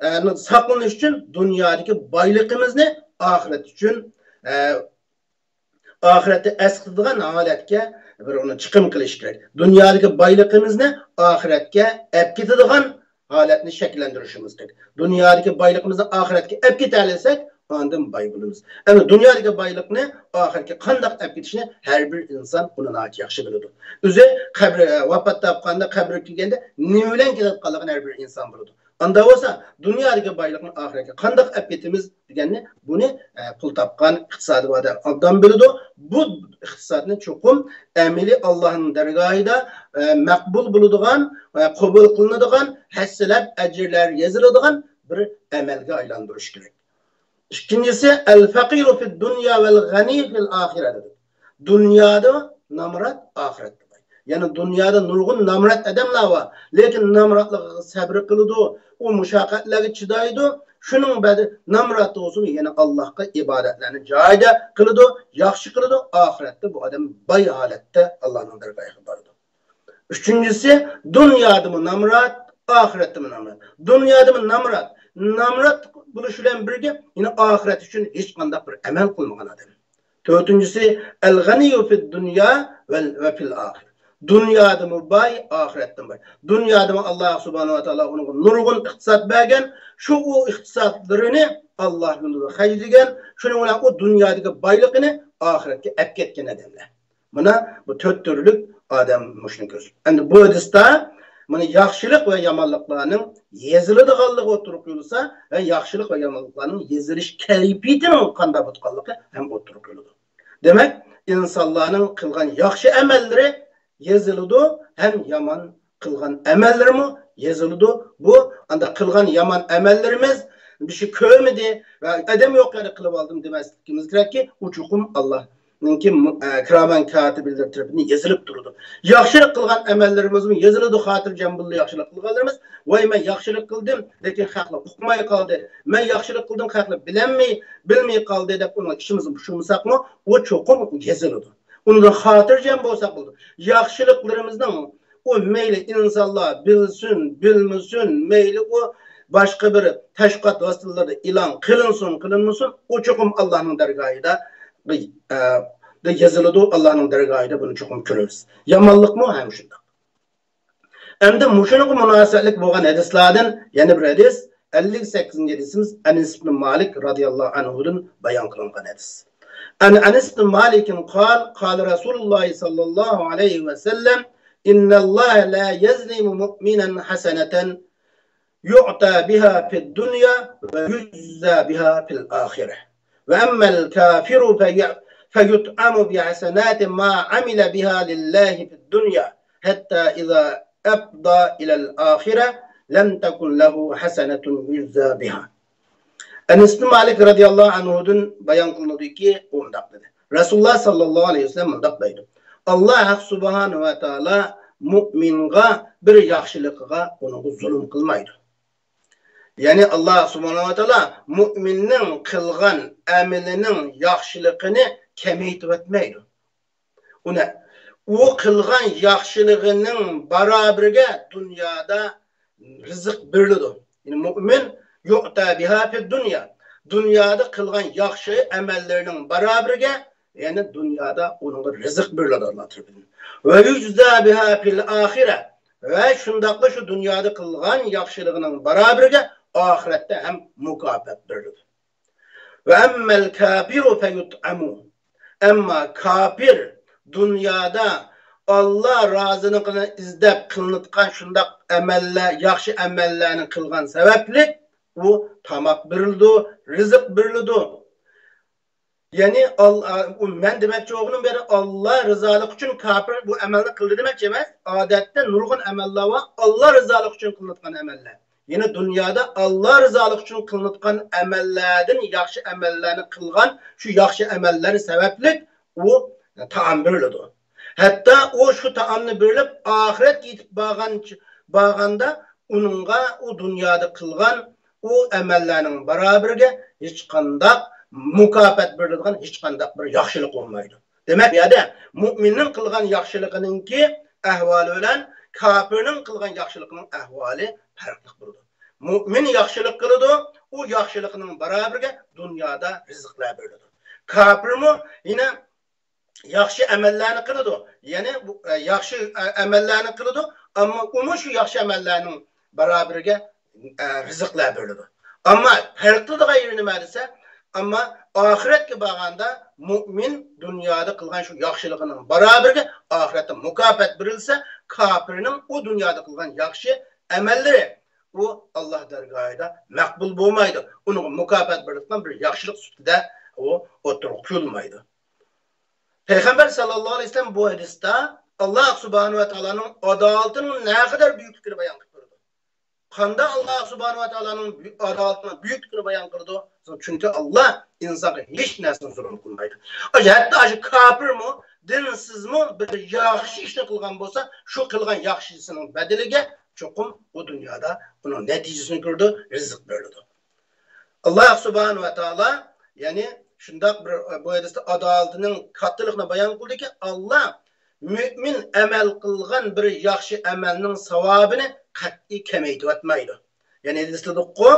ئە، ساقلىنىش ئۈچۈن دۇنيادىكى بايلىقىمىزنى ئاخىرەت ئۈچۈن، ئە، ئاخىرەتتە ئەسقىتىدىغان ھالەتكە بىر ئۇنى چىقىم قىلىش كېرەك. دۇنيادىكى بايلىقىمىزنى ئاخىرەتكە ئەپ كېتىدىغان ھالەتنى شەكىللەندۈرۈشىمىز كېرەك. دۇنيادىكى بايلىقىمىزنى ئاخىرەتكە ئەپ كېتەلىسەك، ئاندىن باي بولىمىز. ئەمما دۇنيادىكى بايلىقنى ئاخىرەتكە قانداق ئەپ كېتىشنى ھەر بىر ئىنسان ئۇنى ناھايىتى ياخشى بىلىدۇ. ئۆزى قەبرە، ۋاپات تاپقاندا، قەبرىگە كەلگەندە نېمە بىلەن كېلىۋاتقانلىقىنى ھەر بىر ئىنسان بىلىدۇ. ئاندا بولسا، دۇنيادىكى بايلىقنى ئاخىرەتكە قانداق ئەپ كېتىمىز دېگەننى، بۇنى، ئە، پۇل تاپقان، ئىقتىسادى بار ئادەم ئوبدان بىلىدۇ. بۇ ئىقتىسادنى چوقۇم ئەمەلىي ئاللاھنىڭ دەرگاھىدا، ئە، مەقبۇل بولىدىغان، ئە، قوبۇل قىلىنىدىغان، ھەسسىلەپ ئەجىرلەر يېزىلىدىغان بىر ئەمەلگە ئايلاندۇرۇش كېرەك. ئىككىنچىسى، ئەل فەقىرۇ فىد دۇنيا ۋەل غەنى فىل ئاخىرە دېدى. دۇنيادا نامرات، ئاخىرەتتە باي. يەنى دۇنيادا نۇرغۇن نامرات ئادەملەر بار. لېكىن نامراتلىقىغا سەبرى قىلىدۇ، ئۇ مۇشەققەتلەرگە چىدايدۇ. شۇنىڭ بەدىلى نامرات بولسىمۇ يەنە ئاللاھقا ئىبادەتلەرنى جايىدا قىلىدۇ، ياخشى قىلىدۇ. ئاخىرەتتە بۇ ئادەم باي ھالەتتە ئاللاھنىڭ دەرگاھىغا بارىدۇ. ئۈچىنچىسى، دۇنيادىمۇ نامرات، ئاخىرەتتىمۇ نامرات. دۇنيادىمۇ نامرات. نامرات بولۇش بىلەن بىرگە يەنە ئاخىرەت ئۈچۈن ھېچقانداق بىر ئەمەل قىلمىغان ئادەم. تۆتىنچىسى، ئەل غەنىيۇ فىد دۇنيا ۋەل، ۋە فىل ئاخىرە. دۇنيادىمۇ باي، ئاخىرەتتىمۇ باي. دۇنيادىمۇ ئاللاھ سۇبھانەھۇ ۋە تائالا ئۇنىڭغا نۇرغۇن ئىقتىساد بەرگەن. شۇ ئۇ ئىقتىسادلىرىنى ئاللاھ يولىدا خەجلىگەن. شۇنىڭ بىلەن ئۇ دۇنيادىكى بايلىقىنى ئاخىرەتكە ئەپ كەتكەن ئادەملەر. مانا بۇ تۆت تۈرلۈك ئادەم مۇشۇنى كۆرسىتىدۇ. ئەمدى بۇ ھەدىستە مانا ياخشىلىق ۋە يامانلىقلارنىڭ يېزىلىدىغانلىقى ئوتتۇرىغا قويۇلسا ۋە ياخشىلىق ۋە يامانلىقلارنىڭ يېزىلىش كەيپىيىتىنىڭ قانداق بولىدىغانلىقى ھەم ئوتتۇرىغا قويۇلىدۇ. دېمەك، ئىنسانلارنىڭ قىلغان ياخشى ئەمەللىرى يېزىلىدۇ ھەم يامان قىلغان ئەمەللىرىمۇ يېزىلىدۇ. بۇ ئاندا قىلغان يامان ئەمەللىرىمىز بىر ئىشنى كۆرمىدى ۋە ئادەم يوق يەردە قىلىۋالدىم دېمەسلىكىمىز كېرەككى، ئۇ چوقۇم ئاللانىڭكى، ئە، كىرامەن كاتىبىنلىرى تەرىپىدىن يېزىلىپ تۇرىدۇ. ياخشىلىق قىلغان ئەمەللىرىمىزمۇ يېزىلىدۇ، خاتىرجەم بولىدۇ ياخشىلىق قىلغانلىرىمىز. ۋاي، مەن ياخشىلىق قىلدىم، لېكىن خەقلەر ئۇقماي قالدى. مەن ياخشىلىق قىلدىم، خەقلەر بىلەلمەي، بىلمەي قالدى دەپ ئۇنىڭ ئىچىمىزنى پۇشۇمىساقمۇ، ئۇ چوقۇم يېزىلىدۇ. ئۇنىڭدىن خاتىرجەم بولساق بولىدۇ. ياخشىلىقلىرىمىزنىڭ ئۇ مەيلى ئىنسانلار بىلسۇن، بىلمىسۇن، مەيلى ئۇ باشقا بىر تەشۋىقات ۋاسىتىلىرىدا ئېلان قىلىنسۇن، قىلىنمىسۇن، ئۇ چوقۇم ئاللانىڭ دەرگاھىدا، ئە، يېزىلىدۇ، ئاللانىڭ دەرگاھىدا بۇنى چوقۇم كۆرىمىز. يامانلىقمۇ ھەم شۇنداق. ئەمدى مۇشۇنىڭغا مۇناسىۋەتلىك بولغان ھەدىسلاردىن يەنە بىر ھەدىس، ئەللىك سەككىزىنچى ھەدىسىمىز ئەنەس ئىبن مالىك رازىياللاھۇ ئەنھۇدىن بايان قىلىنغان ھەدىس. عن أنس بن مالك قال، قال رسول الله صلى الله عليه وسلم، إن الله لا يظلم مؤمنا حسنة يعطى بها في الدنيا ويجزى بها في الآخرة. وأما الكافر في-، فيطعم بحسنات ما عمل بها لله في الدنيا، حتى إذا أفضى إلى الآخرة لم تكن له حسنة يجزى بها. ئەنەس ئىبن مالىك رازىياللاھۇ ئەنھۇدىن بايان قىلىنىدۇكى، ئۇ مۇنداق دېدى. رەسۇلۇللاھ ساللاللاھۇ ئەلەيھى ۋەسەللەم مۇنداق دەيدۇ. ئاللاھ ھەق سۇبھانەھۇ ۋە تائالا مۇئمىنغا بىر ياخشىلىقىغا ئۇنىڭغا زۇلۇم قىلمايدۇ. يەنى ئاللاھ سۇبھانەھۇ ۋە تائالا مۇئمىننىڭ قىلغان ئەمىلىنىڭ ياخشىلىقىنى كېمەيتىۋەتمەيدۇ. ئۇنى، ئۇ قىلغان ياخشىلىقىنىڭ بارابىرىگە دۇنيادا رىزىق بېرىلىدۇ. يەنى مۇئمىن يۇئتا بىھا فىد دۇنيا. دۇنيادا قىلغان ياخشى ئەمەللىرىنىڭ بارابىرىگە، يەنى دۇنيادا ئۇنىڭغا رىزىق بېرىلىدۇ ئاللا تەرىپىدىن. ۋە يۇجزا بىھا فىل ئاخىرە. ۋە شۇنداقلا شۇ دۇنيادا قىلغان ياخشىلىقىنىڭ بارابىرىگە ئاخىرەتتە ھەم مۇكاپات بېرىلىدۇ. ۋە ئەممەل كاپىرۇ فەيۇتئەمۇ. ئەمما كاپىر دۇنيادا ئاللا رازىلىقىنى ئىزدەپ قىلىنىۋاتقان شۇنداق ئەمەللەر، ياخشى ئەمەللەرنى قىلغان سەۋەبلىك ئۇ تاماق بېرىلىدۇ، رىزىق بېرىلىدۇ. يەنى ئال-، ئا، ئۇ مەن دېمەكچى بولغىنىم بىر ئاللا رىزالىقى ئۈچۈن كاپىر بۇ ئەمەلنى قىلدى دېمەكچى ئەمەس. ئادەتتە نۇرغۇن ئەمەللەر بار، ئاللا رىزالىقى ئۈچۈن قىلىنىۋاتقان ئەمەللەر. يەنى دۇنيادا ئاللا رىزالىقى ئۈچۈن قىلىنىۋاتقان ئەمەللەردىن ياخشى ئەمەللەرنى قىلغان شۇ ياخشى ئەمەللەر سەۋەبلىك ئۇ تائام بېرىلىدۇ. ھەتتا ئۇ شۇ تائامنى بېرىلىپ، ئاخىرەتكە يېتىپ بارغان، بارغاندا ئۇنىڭغا ئۇ دۇنيادا قىلغان ئۇ ئەمەللەرنىڭ بارابىرىگە ھېچقانداق مۇكاپات بېرىلىدىغان ھېچقانداق بىر ياخشىلىق بولمايدۇ. دېمەك، بۇ يەردە مۇئمىننىڭ قىلغان ياخشىلىقىنىڭكى ئەھۋالى بىلەن كاپىرنىڭ قىلغان ياخشىلىقىنىڭ ئەھۋالى پەرقلىق بولىدۇ. مۇئمىن ياخشىلىق قىلىدۇ، ئۇ ياخشىلىقىنىڭ بارابىرىگە دۇنيادا رىزىقلار بېرىلىدۇ. كاپىرمۇ يەنە ياخشى ئەمەللەرنى قىلىدۇ، يەنى بۇ، ئە، ياخشى، ئە، ئەمەللەرنى قىلىدۇ، ئەمما ئۇمۇ شۇ ياخشى ئەمەللەرنىڭ بارابىرىگە، ئە، رىزىقلار بېرىلىدۇ. ئەمما پەرق قىلىدىغان يېرى نېمە دېسە، ئەمما ئاخىرەتكە بارغاندا مۇئمىن دۇنيادا قىلغان شۇ ياخشىلىقىنىڭ بارابىرىگە ئاخىرەتتە مۇكاپات بېرىلسە، كاپىرنىڭ ئۇ دۇنيادا قىلغان ياخشى ئەمەللىرى ئۇ ئاللا دەرگاھىدا مەقبۇل بولمايدۇ. ئۇنىڭغا مۇكاپات بېرىدىغان بىر ياخشىلىق سۈپىتىدە ئۇ ئوتتۇرىغا قويۇلمايدۇ. پەيغەمبەر ساللاللاھۇ ئەلەيھى ۋەسەللەم بۇ ھەدىستە ئاللا سۇبھانەھۇ ۋە تائالانىڭ ئادالىتىنىڭ نەقەدەر بۈيۈكلۈكىنى بايان قىلىپ بېرىدۇ. قانداق ئاللا سۇبھانەھۇ ۋە تائالانىڭ بۈ-، ئادالىتىنىڭ بۈيۈكلۈكىنى بايان قىلىدۇ؟ چۈنكى ئاللا ئىنسانغا ھېچ نەرسىنى زۇلۇم قىلمايدۇ. ئاشۇ، ھەتتا ئاشۇ كاپىرمۇ، دىنسىزمۇ بىر ياخشى ئىشنى قىلغان بولسا، شۇ قىلغان ياخشىسىنىڭ بەدىلىگە چوقۇم ئۇ دۇنيادا ئۇنىڭ نەتىجىسىنى كۆرىدۇ، رىزىق بېرىلىدۇ. ئاللا سۇبھانەھۇ ۋە تائالا، يەنى شۇنداق بىر، بۇ ھەدىستە ئادالىتىنىڭ كاتتىلىقىنى بايان قىلدىكى، ئاللا مۆمىن ئەمەل قىلغان بىر ياخشى ئەمەلنىڭ ساۋابىنى قەتئىي كېمەيتىۋەتمەيدۇ. يەنى ھەدىستە دېدۇققۇ،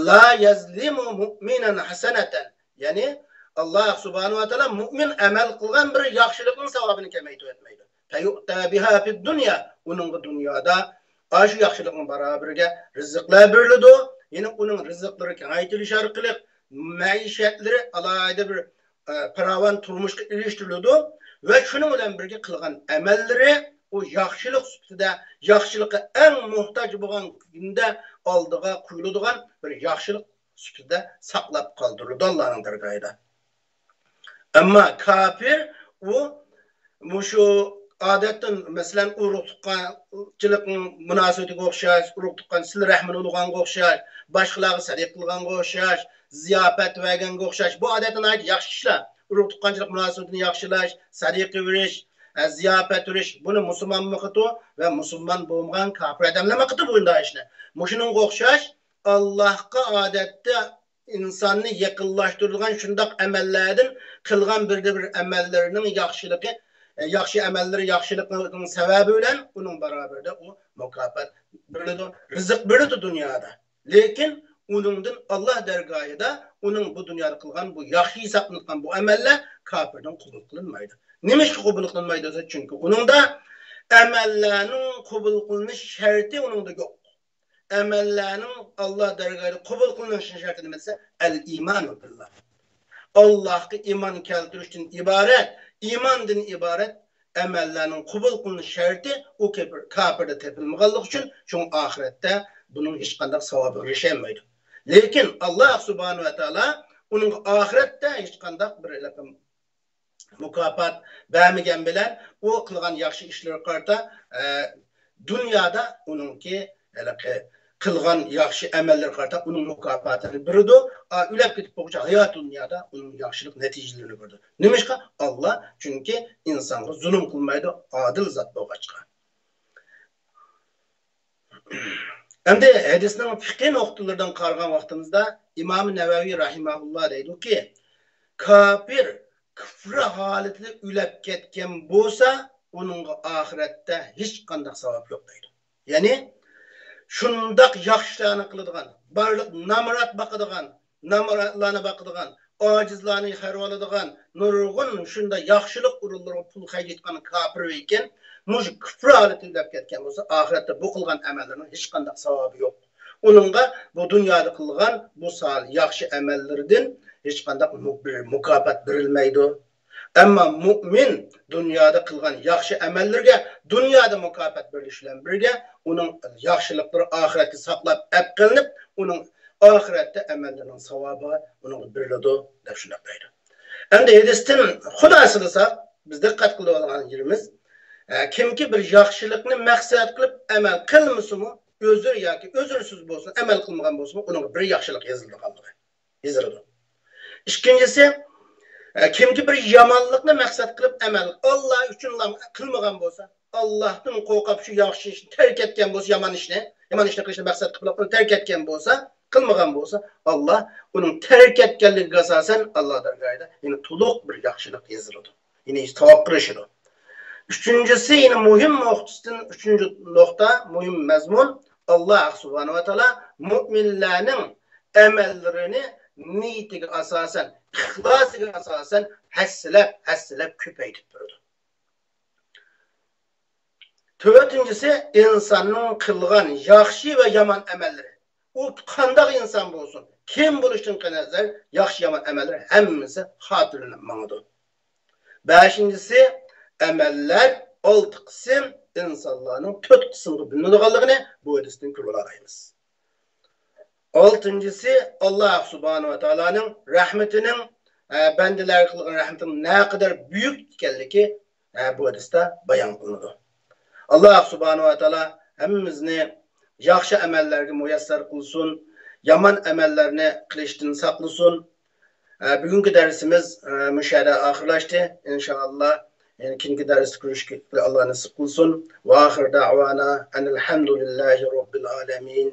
لا يەزلىمۇ مۇئمىنەن ھەسەنەتەن. يەنى ئاللا سۇبھانەھۇ ۋە تائالا مۆمىن ئەمەل قىلغان بىر ياخشىلىقنىڭ ساۋابىنى كېمەيتىۋەتمەيدۇ. فيؤتى بها في الدنيا. ئۇنىڭغا دۇنيادا ئاشۇ ياخشىلىقنىڭ بارابىرىگە رىزىقلار بېرىلىدۇ. يەنى ئۇنىڭ رىزىقلىرى كېڭەيتىلىشى ئارقىلىق مەئىشەتلىرى ئالاھىدە بىر، ئە، پاراۋان تۇرمۇشقا ئېرىشتۈرۈلىدۇ. ۋە شۇنىڭ بىلەن بىرگە قىلغان ئەمەللىرى ئۇ ياخشىلىق سۈپىتىدە، ياخشىلىققا ئەڭ موھتاج بولغان كۈندە ئالدىغا قويۇلىدىغان بىر ياخشىلىق سۈپىتىدە ساقلاپ قالدۇرۇلىدۇ ئاللانىڭ دەرگاھىدا. ئەمما كاپىر ئۇ مۇشۇ ئادەتتە، مەسىلەن، ئۇرۇق تۇغقانچىلىقنىڭ مۇناسىۋىتىگە ئوخشاش، ئۇرۇق تۇغقان سىلە رەھمىنى ئۇلىغانغا ئوخشاش، باشقىلارغا سەدىقە قىلغانغا ئوخشاش، زىياپەت بەرگەنگە ئوخشاش. بۇ ئادەتتە ناھايىتى ياخشى ئىشلار. ئۇرۇق تۇغقانچىلىق مۇناسىۋىتىنى ياخشىلاش، سەدىقە بېرىش، ئە، زىياپەت بېرىش. بۇنى مۇسۇلمانمۇ قىلىدۇ ۋە مۇسۇلمان بولمىغان كاپىر ئادەملەرمۇ قىلىدۇ بۇنداق ئىشنى. مۇشۇنىڭغا ئوخشاش، ئاللاھقا ئادەتتە ئىنساننى يېقىنلاشتۇرىدىغان شۇنداق ئەمەللەردىن قىلغان بىردە بىر ئەمەللىرىنىڭ ياخشىلىقى، ياخشى ئەمەللىرى ياخشىلىقىنىڭ سەۋەبى بىلەن ئۇنىڭ باراۋىرىدە ئۇ مۇكاپات بېرىلىدۇ، رىزىق بېرىلىدۇ دۇنيادا. لېكىن ئۇنىڭدىن ئاللا دەرگاھىدا ئۇنىڭ بۇ دۇنيادا قىلغان بۇ ياخشى ھېسابلىنىدىغان بۇ ئەمەللەر كاپىردىن قوبۇل قىلىنمايدۇ. نېمىشقا قوبۇل قىلىنمايدۇ دېسە، چۈنكى ئۇنىڭدا ئەمەللەرنىڭ قوبۇل قىلىنىش شەرتى ئۇنىڭدا يوق. ئەمەللەرنىڭ ئاللا دەرگاھىدا قوبۇل قىلىنىش شەرتى نېمە دېسە، ئەل ئىمانۇ بىللا. ئاللاھقا ئىمان كەلتۈرۈشتىن ئىبارەت، ئىماندىن ئىبارەت ئەمەللەرنىڭ قوبۇل قىلىنىش شەرتى ئۇ كاپىر-، كاپىردا تېپىلمىغانلىقى ئۈچۈن، شۇڭا ئاخىرەتتە بۇنىڭ ھېچقانداق ساۋابىغا ئېرىشەلمەيدۇ. لېكىن ئاللا سۇبھانەھۇ ۋە تائالا ئۇنىڭغا ئاخىرەتتە ھېچقانداق بىر مۇكاپات بەرمىگەن بىلەن، ئۇ قىلغان ياخشى ئىشلىرىغا قارىتا، ئە، دۇنيادا ئۇنىڭكى ھېلىقى قىلغان ياخشى ئەمەللىرىگە قارىتا ئۇنىڭ مۇكاپاتىنى بېرىدۇ. ئا، ئۆلۈپ كېتىپ بولغۇچە ھايات دۇنيادا ئۇنىڭ ياخشىلىق نەتىجىلىرىنى كۆرىدۇ. نېمىشقا؟ ئاللا چۈنكى ئىنسانغا زۇلۇم قىلمايدۇ، ئادىل زات بولغاچقا. ئەمدى ھەدىسنىڭ فىقھىي نۇقتىلىرىدىن قارىغان ۋاقتىمىزدا، ئىمام نەۋەۋى رەھىمەھۇللا دەيدۇكى، كاپىر كۇفر ھالىتىدە ئۆلۈپ كەتكەن بولسا، ئۇنىڭغا ئاخىرەتتە ھېچقانداق ساۋاب يوق دەيدۇ. يەنى شۇنداق ياخشىلارنى قىلىدىغان، بارلىق نامرات باقىدىغان، نامراتلارنى باقىدىغان، ئاجىزلارنى خەۋەر ئالىدىغان، نۇرغۇن شۇنداق ياخشىلىق ئورۇنلىرىغا پۇل خەجلەيدىغان كاپىر ئىكەن، مۇشۇ كۇفر ھالىتىدە ئۆلۈپ كەتكەن بولسا، ئاخىرەتتە بۇ قىلغان ئەمەللىرىنىڭ ھېچقانداق ساۋابى يوق. ئۇنىڭغا بۇ دۇنيادا قىلغان بۇ سالىھ ياخشى ئەمەللىرىدىن ھېچقانداق مۇ-، بىر مۇكاپات بېرىلمەيدۇ. ئەمما مۇئمىن دۇنيادا قىلغان ياخشى ئەمەللىرىگە دۇنيادا مۇكاپات بېرىلىشى بىلەن بىرگە، ئۇنىڭ ياخشىلىقلىرى ئاخىرەتكە ساقلاپ ئەپ قېلىنىپ، ئۇنىڭ ئاخىرەتتە ئەمەللىرىنىڭ ساۋابى ئۇنىڭغا بېرىلىدۇ، دەپ شۇنداق دەيدۇ. ئەمدى ھەدىستىن خۇلاسىلىساق، بىز دىققەت قىلىدىغان يېرىمىز، ئە، كىمكى بىر ياخشىلىقنى مەقسەت قىلىپ ئەمەل قىلمىسىمۇ، ئۆزرە ياكى ئۆزرىسىز بولسۇن، ئەمەل قىلمىغان بولسىمۇ، ئۇنىڭغا بىر ياخشىلىق يېزىلىدىغانلىقى. يېزىلىدۇ. ئىككىنچىسى، ئە، كىمكى بىر يامانلىقنى مەقسەت قىلىپ ئەمەل، ئاللا ئۈچۈنلا قىلمىغان بولسا، ئاللاھتىن قورقۇپ شۇ ياخشى ئىشنى تەرك ئەتكەن بولسا، يامان ئىشنى، يامان ئىشنى قىلىشنى مەقسەت قىلىپ ئۇنى تەرك ئەتكەن بولسا، قىلمىغان بولسا، ئاللا ئۇنىڭ تەرك ئەتكەنلىكىگە ئاساسەن ئاللا دەرگاھىدا يەنە تولۇق بىر ياخشىلىق يېزىلىدۇ. يەنە ھېسابقا قىلىشىدۇ. ئۈچىنچىسى، يەنە مۇھىم نۇقتىسىدىن، ئۈچىنچى نۇقتا، مۇھىم مەزمۇن، ئاللا سۇبھانەھۇ ۋە تائالا مۇئمىنلارنىڭ ئەمەللىرىنى نىيىتىگە ئاساسەن، ئىخلاسىغا ئاساسەن ھەسسىلەپ، ھەسسىلەپ كۆپەيتىپ تۇرىدۇ. تۆتىنچىسى، ئىنساننىڭ قىلغان ياخشى ۋە يامان ئەمەللىرى. ئۇ قانداق ئىنسان بولسۇن، كىم بولۇشىدىن قەتئىينەزەر، ياخشى يامان ئەمەللىرى ھەممىسى خاتىرىلىنىپ ماڭىدۇ. بەشىنچىسى، ئەمەللەر ئالتە قىسىم، ئىنسانلارنىڭ تۆت قىسىمغا بۆلۈنىدىغانلىقىنى بۇ ھەدىستىن كۆرۈۋالالايمىز. ئالتىنچىسى، ئاللا سۇبھانەھۇ ۋە تائالانىڭ رەھمىتىنىڭ، ئە، بەندىلەرگە قىلغان رەھمىتىنىڭ نەقەدەر بۈيۈك ئىكەنلىكى، ئە، بۇ ھەدىستە بايان قىلىنىدۇ. ئاللا سۇبھانەھۇ ۋە تائالا ھەممىمىزنى ياخشى ئەمەللەرگە مۇيەسسەر قىلسۇن، يامان ئەمەللەرنى قىلىشتىن ساقلىسۇن. ئە، بۈگۈنكى دەرسىمىز، ئە، مۇشۇ يەردە ئاخىرلاشتى. ئىنشائاللا، يەنە كېيىنكى دەرستە كۆرۈشكىلى ئاللا نېسىپ قىلسۇن. ۋە ئاخىر دەئۋانا ئەنىل ھەمدۇلىللاھى رەببىل ئالەمىن.